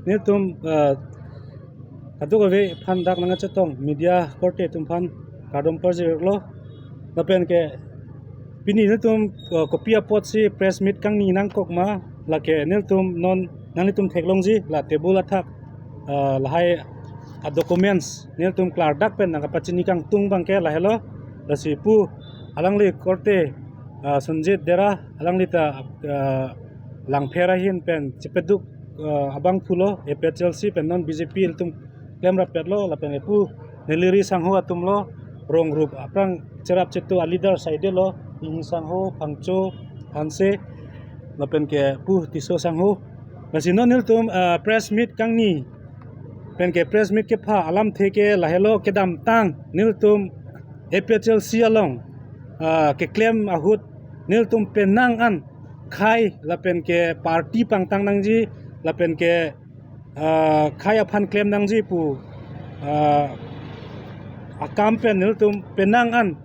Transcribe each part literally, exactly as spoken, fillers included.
Nelitum, eh, kadokave aphan dak nangkachetong media korte atum aphan kardom pajirlo. Lapen ke pini nelitum, eh, kopi apotsi press meet kangni nangkok ma, lake nelitum non nanglitum theklongji la table athak, eh, lahai a-documents nelitum klardak pen nangkapachini kangtung abangke lahelo. Lasi pu alangli korte, eh, Sonjit Dera, alangli ta, eh, Langpher ahin pen chepeduk, eh, abangphulo, A P H L C pen non B J P ilitum klemrap petlo, lapen pu Niliri sangho atumlo, rong rup aphrang cherap chetu a-leader saidelo, Inghi sangho, Phangcho, Hanse, lapen ke pu Tisso sangho. Lasi non nelitum, eh, press meet kangni pen ke press meet kepha alamthe ke lahelo, kedamtang nelitum A P H L C along, eh, keklem ahut nelitum penang an khei lapen ke party pangtang nangji, lapen ke, ah, khei aphan klem nangji pu, ah, akam pen nelitum penang an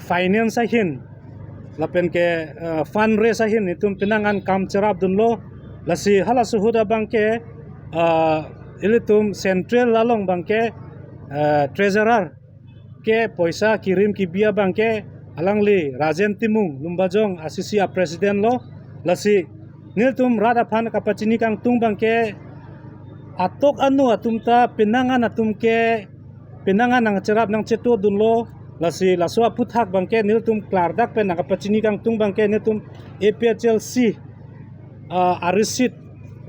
finance ahin lapen ke, ah, fundraise ahin nelitum penang an kam cherapdunlo. Lasi halaso ahut abangke, ah, ilitum central along abangke, ah, treasurer ke poisa kirim kibi abangke alangli Rajen Timung, Lumbajong a C C a-president lo. Lasi nelitum rat aphan kapachini kangtung abangke atok anu atum ta penang an atum ke penang an nangcherap nangchetodunlo. Lasi laso aphuthak abangke nelitum klardak pen nangkapachini kangtung abangke nelitum A P H L C, ah, a-receipt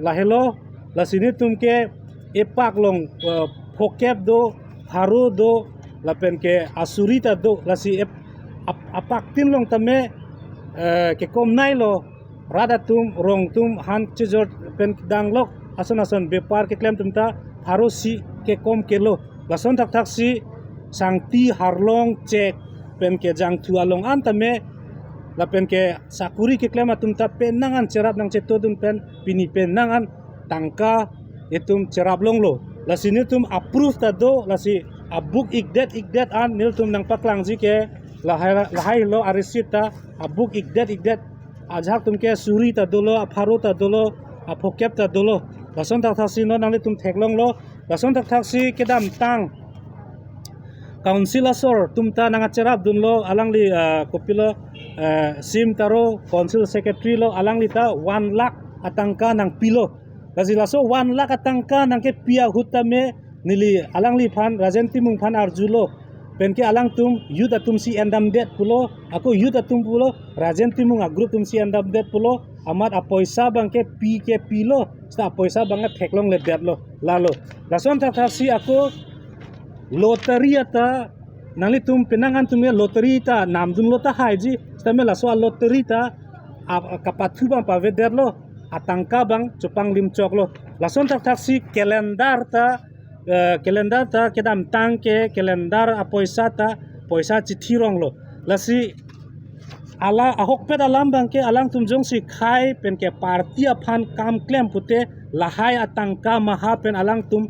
lahelo. Lasi nelitum ke epak along, ah, phokep do, pharo do, lapen ke asuri ta do. Lasi ep-, ap-, apaktin along tame, eh, kekom nailo, rat atum, rong atum han chejor pen dang lok, ason ason bepar keklem atum ta pharo isi kekom kelo. Lason thakthaksi sangti, harlong, chek, pen ke jangthu along an tame, lapen ke sakuri keklem atum ta penang an cherap nangchetodun pen pini penang an tangka itum cherap longlo. Lasi nelitum a-proof ta do, lasi a-book ikdet ikdet an nelitum nangpaklangji ke lahai, lahailo a-receipt ta, a-book ikdet ikdet, ajahak atum ke suri ta dolo, apharo ta dolo, aphokep ta dolo. Lason thakthaksi non nanglitum theklonglo. Lason thakthaksi kedamtang council asor atum ta nangkacherapdunlo, alangli, ah, kopilo, ah, Sim Taro, council secretary lo, alangli ta one lakh atangka nangpilo. Lasi laso one lakh atangka nangkepi ahut tame neli alangliphan, Rajen Timung aphan arjulo. Pen ke alangtum youth atumsi endamdet pulo, ako youth atum pulo, Rajen Timung a-group atumsi endamdet pulo, amat apoisa abangke pi ke pilo, seta apoisa abangke theklongledetlo, lalo. Lason thakthaksi ako lottery ata, nanglitum penang an atum ke lottery ta namdunlo tahaiji, setame laso a-lottery ta, a, kapathu abang pavedetlo, atangka abang chepanglim choklo. Lason thakthaksi calendar ta, eh, calendar ta kedamtang ke calendar apoisa ta poisa chithi ronglo. Lasi hala ahokpet alam abangke alangtum jongsi khei pen ke party aphan kam klem pute lahai atangka maha pen alangtum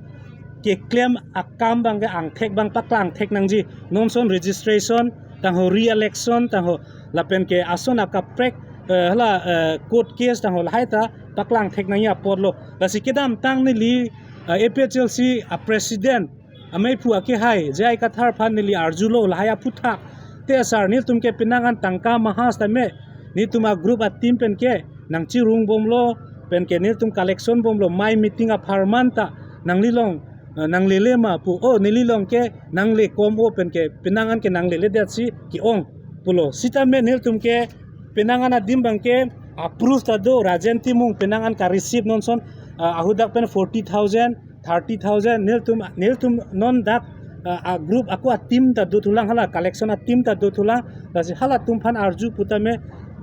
keklem akam abangke angthek abang paklang thek nangji. Nonson registration tangho, re-election tangho, lapen ke ason akaprek, eh, hala, eh, court case tangho lahai ta paklang thek nangji apotlo. Lasi kedamtang neli, eh, A P H L C a-president ameiphu akehai J I Kathar aphan neli arjulo lahai aphuthak. Te sir, nelitum ke penang an tangka maha setame nelitum a-group a-team pen ke nangchirung bomlo, pen ke nelitum collection bomlo, mei meeting apharman ta nanglilong, eh, nanglele ma pu, o nelilong ke nangle kom o, pen ke penang an ke nangleledet si ke-ong pulo. Setame nelitum ke penang an adim abangke a-proof ta do, Rajen Timung penang an ka-receive nonson, eh, ahudak pen forty thousand, thirty thousand, nelitum, nelitum non dak, ah, a-group ako a-team ta dothulang, hala collection a-team ta dothulang, lasi halatum aphan arju putame,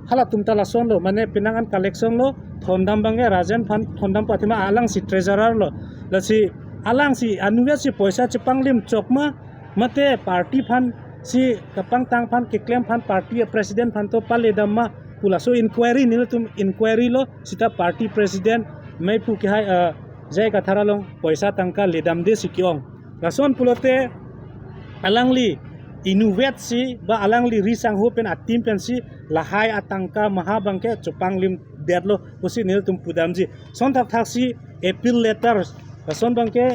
halatum ta lasonlo, mane penang an collection lo, thondam abangke Rajen aphan thondam pu athema alangsi treasurer lo, lasi alangsi anvetsi poisa chepanglim chok ma, mate party aphansi kapangtang aphan keklem aphan party a-president aphan to paledam ma, pu laso inquiry nelitum inquiry lo, seta party president meiphu kehai, ah, J I Kathar along poisa tangka ledamde si ke-ong. Lason pulote alangli inutvet si ba alangli ri sangho pen a-team pensi lahai atangka maha abangke chepanglim detlo pusi nelitum pudamji. Lason thakthaksi appeal letter, lason abangke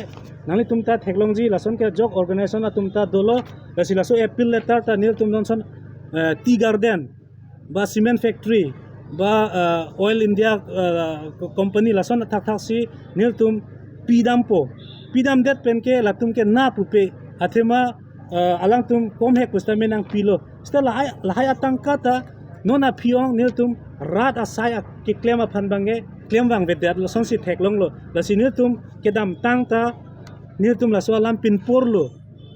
nanglitum ta theklongji, lason kejok organization atum ta dolo, lasi laso appeal letter ta nelitum non son, eh, tea garden ba cement factory ba, eh, Oil India, eh, company, lason thakthaksi nelitum pidampo. Pidamdet penke latum ke na pupe, athema, eh, alangtum komhek pusitame nangpilo. Seta lahai, lahai atangka ta non aphi-ong nelitum rat asai a-, keklem aphan abangke klem vangvedet, lasonsi theklonglo. Lasi nelitum kedamtang ta nelitum laso alam pinporlo.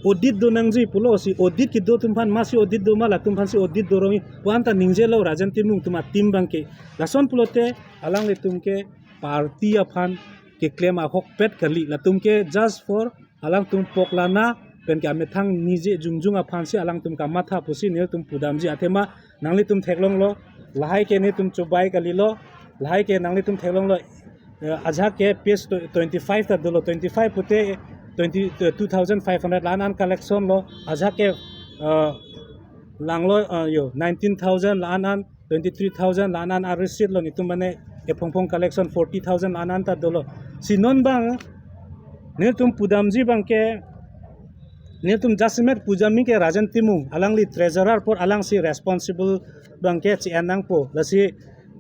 Audit do nangji pulo, si audit kedo atum aphan, masi audit do ma, latum aphansi audit do rong-i pu anta ningjelo Rajen Timung atum a-team abangke. Lason pulote alanglitum ke party aphan keklem ahokpet kali, latum ke just for alangtum poklana penke amethang niji jongjong aphansi alangtum kamatha pusi nelitum pudamji. Athema nanglitum theklonglo, lahai ke nelitum chobai kalilo, lahai ke nanglitum theklonglo, eh, ajahak ke page tw-, twenty-five ta dolo, twenty-five pute twenty, eh, two thousand five hundred la-an an collection lo, ajahak ke, eh, langlo, eh, yo, nineteen thousand la-an an, twenty-three thousand la-an an a-receipt lo, netum mane ephongphong collection forty thousand la-an an ta dolo. Si non abang nelitum pudamji abangke, nelitum jasemet pudamji ke Rajen Timung, alangli treasurer apot alangsi responsible abangke chi-en nangpo. Lasi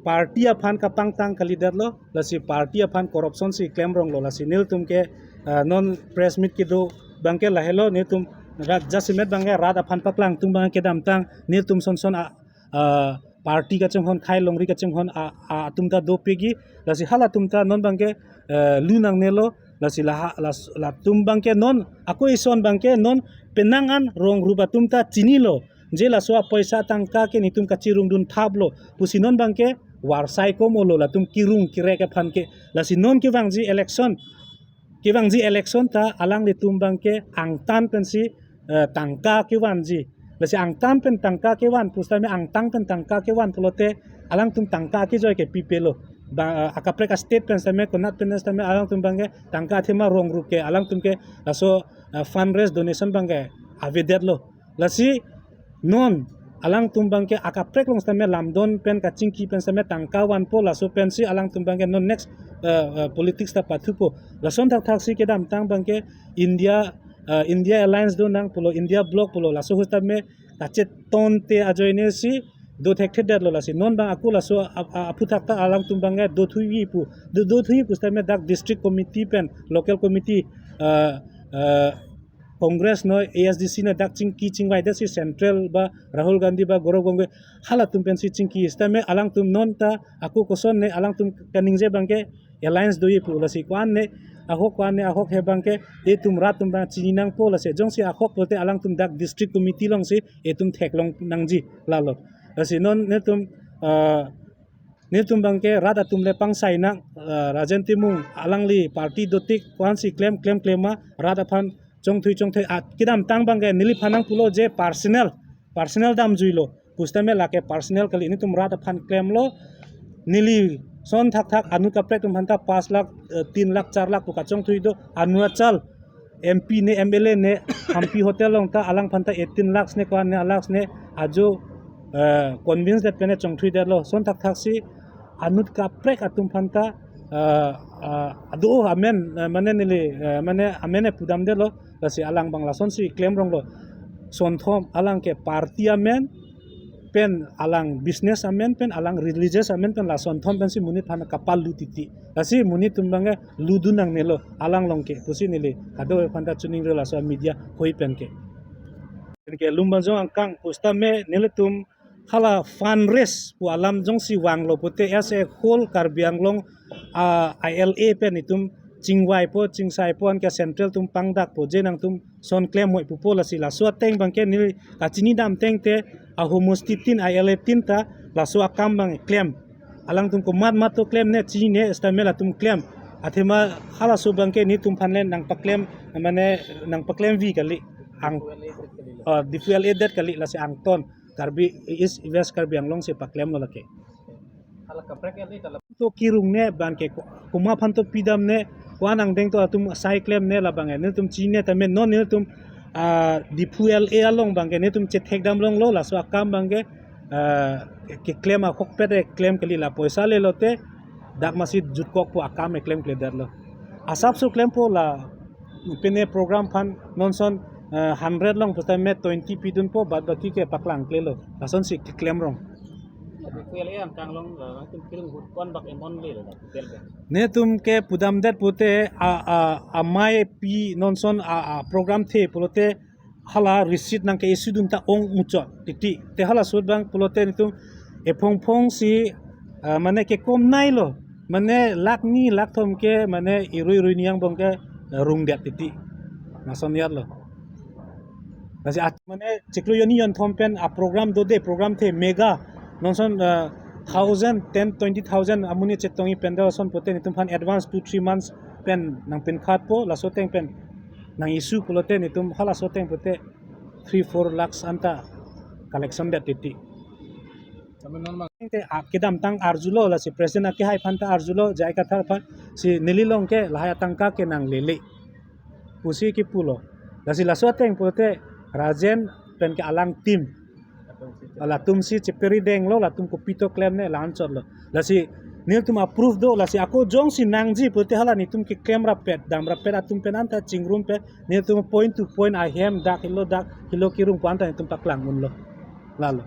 party aphan kapangtang kalidetlo, lasi party aphan corruption si klemronglo, lasi nelitum ke, ah, non press meet kedo abangke lahelo, nelitum rat jasemet abangke rat aphan paklang atum abangke kedamtang nelitum son son a, ah, party kachinghon, khei longri kachinghon a, a, atum ta dopikji, lasi halatum ta non abangke, eh, lu nangnelo, lasi laha, las-, latum abangke non, ako ison abangke non penang an rong rup atum ta chinilo, je laso apoisa atangka ke netum kachirungdun thaplo pusi non abangke varsai kom olo latum kerung kerek aphan ke. Lasi non kevangji election, kevangji election ta alanglitum abangke angtan pensi, eh, tangka kevanji. Lasi angtan pen tangka kevan pusitame, angtan pen tangka kevan pulote alangtum tangka kejoi ke pipelo. Ba, eh, akaprek a-state pen sitame, konat pen sitame alangtum abangke tangka athema rong rup ke alangtum ke laso, eh, fundraise donation abangke avedetlo. Lasi non alangtum abangke akaprek along sitame lamdon pen kachingki pen sitame tangka vanpo, laso pensi alangtum abangke non next, eh, eh, politics ta pathupo. Lason thakthaksi kedamtang abangke India, eh, India Alliance do nang pulo, India Bloc pulo, laso ahut sitame kachetonte ajoine si do thekthedetlo, lasi non abang ako laso ap-, a-, aphuthak ta alangtum abangke dothuivi pu, do, dothui pusitame dak district committee pen local committee, eh, eh, Congress noi, A S D C noi dak chingki chingvaidetsi central ba Rahul Gandhi ba Gaurav Gogoi halatum pensi chingki sitame alangtum non ta ako kosonne alangtum kaningje abangke alliance doji pu, lasi ko-an ne ahok, ko-an ne ahok he abangke etum rat atum abang chini nangpo, lasi jongsi ahok pulote alangtum dak district committee alongsi etum theklong nangji lalo. Lasi non netum, ah, netum abangke rat atum le pangsai nang, ah, Rajen Timung alangli party dotik ko-ansi klem klem klem ma rat aphan chongthui chongthui, ah, kedamtang abangke neliphan nangpulo je personal, personal damjuilo pusitame lake personal kali, netum rat aphan klemlo. Neli son thakthak anut kaprek atum aphanta pas lakh, eh, tin lakh, char lakh pu kachongthui do, Arunachal M P ne, M L A ne, Hampi Hotel along ta alangphan ta eighteen lakhs ne, ko-an ne, a lakhs ne ajo, eh, convince det pen ne chongthuidetlo. Son thakthaksi anut kaprek atum aphanta, eh, eh, ado amen, eh, mane neli, eh, mane amen ne pudamdetlo, lasi alang abang lasonsi klemronglo. Sonthom alang ke party amen pen, alang business amen pen, alang religious amen pen, lasonthom pensi monit aphan kapalu titi. Lasi monit atum abangke ludun nangnelo alang along ke pusi neli kadokave aphanta chuning rela so media hoi pen ke. Pen ke Lumbajong angkang pusitame nelitum hala fundraise pu alam jongsi vanglo pute as a whole Karbi Anglong, ah, I L A pen itum chingvaipo, chingsaipo, anke central atum pangdakpo je nangtum son klem moi pupo, lasi laso ateng abangke neli kachini dam ateng te ahomosti tin, I L A tin ta laso akam abang klem. Alangtum komat mat to klem ne, chinine, stamel atum klem. Athema halaso abangke netum aphan le nangpaklem, mane nangpaklemvi kali. Ang, ah, D P L A det kali, lasi angton Karbi East West Karbi Anglong si paklemlo lake. Hala kaprek ya ni dalam. To kerung ne abangke ko-, komat aphan to pidam ne, ko-an angdeng to atum sai klem ne labang e. Netum chinine tame non netum Ah, Diphu L A along abangke netum chethekdam longlo, laso akam abangke, ah, keklem ahokpet keklem kali, la poisa le lote dak masi jutkokpo, akam keklem kledetlo. Asapso klempo la, pine program aphan nonson, ah, hundred along pusitame twenty pidunpo, bad baki ke paklangklelo. Lasonsi keklem rong. Diphu L A angkang along, eh, netum kelunghut ko-an bak amount lelo la, hotel ke? Netum ke pudamdet pute a, a, amei pi nonson a, a program the pulote hala receipt nangke-issue dun ta ong muchot titi. Te halaso abang pulote netum ephongphong si, ah, mane kekom nailo. Mane lakh ni lakh thom ke mane irui irui niang abangke, ah, rungdet titi. Lason yatlo. Lasi at mane chiklo jonni jonthom pen a program dode, program the mega. Nonson, ah, thousand, ten, twenty thousand amonit chetongji pandal ason pute netum aphan advance two, three months pen nangpinkhatpo, laso ateng pen nang-issue pulote netum halaso ateng pute three, four lakhs anta collection det titi. Tame non mang. Te a kedamtang arjulo, lasi president akehai aphan ta arjulo, J I Kathar aphan, si neli along ke lahai atangka ke nanglele pusi kipulo. Lasi laso ateng pulote Rajen pen ke alang team, latumsi cheperi denglo, latum kopi to klemne la-an chotlo. Lasi netum approve do, lasi ako jongsi nangji pulote hala netum keklem rappet, dam rappet atum pen anta chingrum pen, netum point to point ahem dak helo dak helo kirung pu anta netum paklang unlo. Lalo.